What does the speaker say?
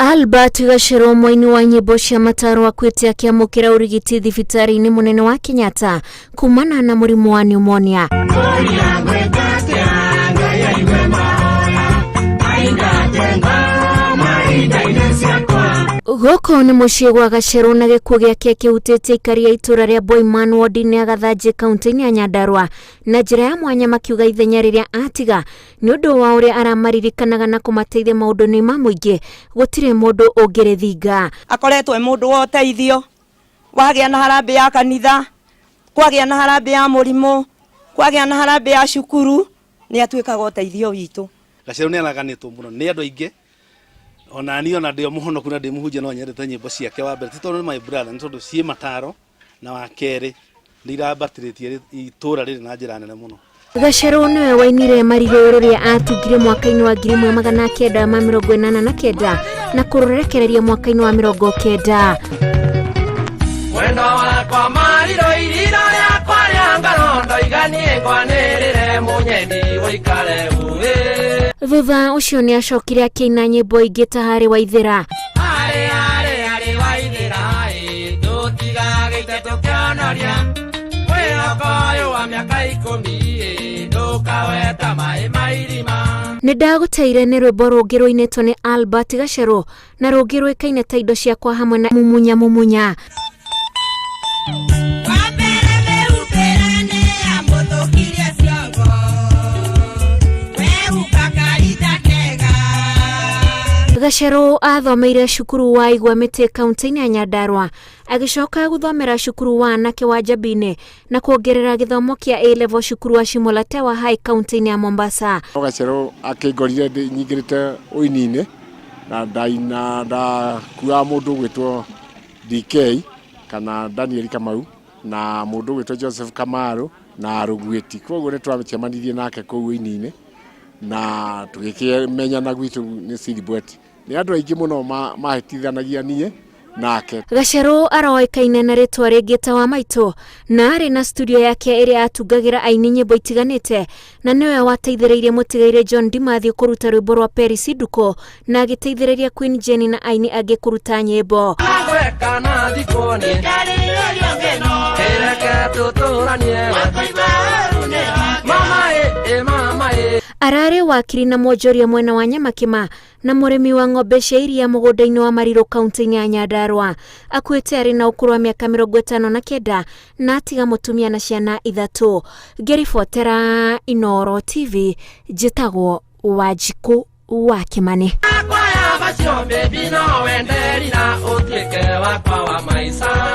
Albert Gachero mũini wa nyĩmbo cia mataro akuĩte akĩamũkĩra ũrigiti thibitarĩ-inĩ mũnene wa Kenyatta kumana na mũrimũ wa pneumonia. Gũkũ nĩ mũciĩ gwa Gacerũ na gĩkuũ gĩake kĩhutĩtie aikari a itũra rĩa Boiman ward-inĩ ya Gathanjĩ kaunti-inĩ ya Nyandarua na njĩra ya mwanya makiuga ithenya rĩrĩa atiga nĩ ũndũ wa ũrĩa aramaririkanaga na kũmateithia maũndũ-inĩ ma mũingĩ gũtirĩ mũndũ ũngĩrĩthinga. Akoretwo e mũndũ wa ũteithio, wagĩa na harambĩ ya kanitha, kwagĩa na harambĩ ya mũrimũ, kwagĩa na harambĩ ya cukuru, nĩ atuĩkaga ũteithio witũ. Gacerũ nĩ araganĩtwo mũno nĩ andũ aingĩ, ona niĩ ona ndĩ o mũhonoku na ndĩ mũhunjia no nyendete nyĩmbo ciake. Wa mbere ti tondũ nĩ my brother, nĩ tondũ ciĩ mataro, na wa kerĩ nĩ irambatĩrĩtie itũra rĩrĩ na njĩra nene mũno. Gacerũ nĩwe wainire Marirũ rĩrĩa atungire mwaka-inĩ wa 1989 na kũrũrekereria mwaka-inĩ wa 90. Mwendo wakwa marirũ irira rĩakwa rĩa ngoro ndoiga niĩ ngwanĩrĩre mũnyendi ũikare uĩ. Thutha ũcio nĩ acokire akĩina nyĩmbo ingĩ ta Harĩ Waithĩra. Harĩ harĩ harĩ Waithĩra ĩ tũtigagĩte tũkĩonoria mwĩhoko ũyũ wa mĩaka 10 ĩ ndũkaweta maĩ ma irima. Nĩ ndagũteire nĩ rwĩmbo rũngĩ rũinĩtwo nĩ Albert Gacerũ na rũngĩ rũĩkaine ta indo ciakwa hamwe na Mumunya Mumunya. Gacerũ athomeire cukuru wa Igwa Mĩtĩ kaunti-inĩ ya Nyandarua, agĩcoka gũthomera cukuru wa anake wa Njabini na kuongerera gĩthomo kĩa A level cukuru wa Shimolatewa High kaunti-inĩ ya Mombasa. Gacerũ akĩngorire nyingĩrĩte ũini-inĩ na ndaina ndakuaga mũndũ ũgwĩtwo DK kana Daniel Kamau na mũndũ ũgwĩtwo Joseph Kamaru na Rũguĩti. Koguo nĩ twacemanirie nake kũu ũini-inĩ na tũgĩkĩmenyana gwitũ nĩ Silibweti. Nĩ andũ aingĩ mũno mahĩtithanagia niĩ nake. Gacerũ aroĩkaine na rĩtwa rĩngĩ ta wa maitũ na arĩ na studio yake ĩrĩa atungagĩra aini nyĩmbo itiganĩte na nĩwe wateithĩrĩirie mũtigairĩ John Dimathew kũruta rwĩmbo rwa Peris Nduko na agĩteithĩrĩria Queen Jenny na aini angĩ kũruta nyĩmbo. Ararĩ wakiri na mwonjoria mwena wa Nyamakima na mũrĩmi wa ng'ombe cia iria mũgũnda-inĩ wa Marirũ kaunti-inĩ ya Nyandarua. Akuĩte arĩ na ũkũrũ wa mĩaka 59 na atiga mũtumia na ciana 3. Ngĩribotera Inooro TV, njĩtagwo Wanjikũ wa Kĩmani. Wakwa ya macio baby no wende rira ũtuĩke wakwa wa maica.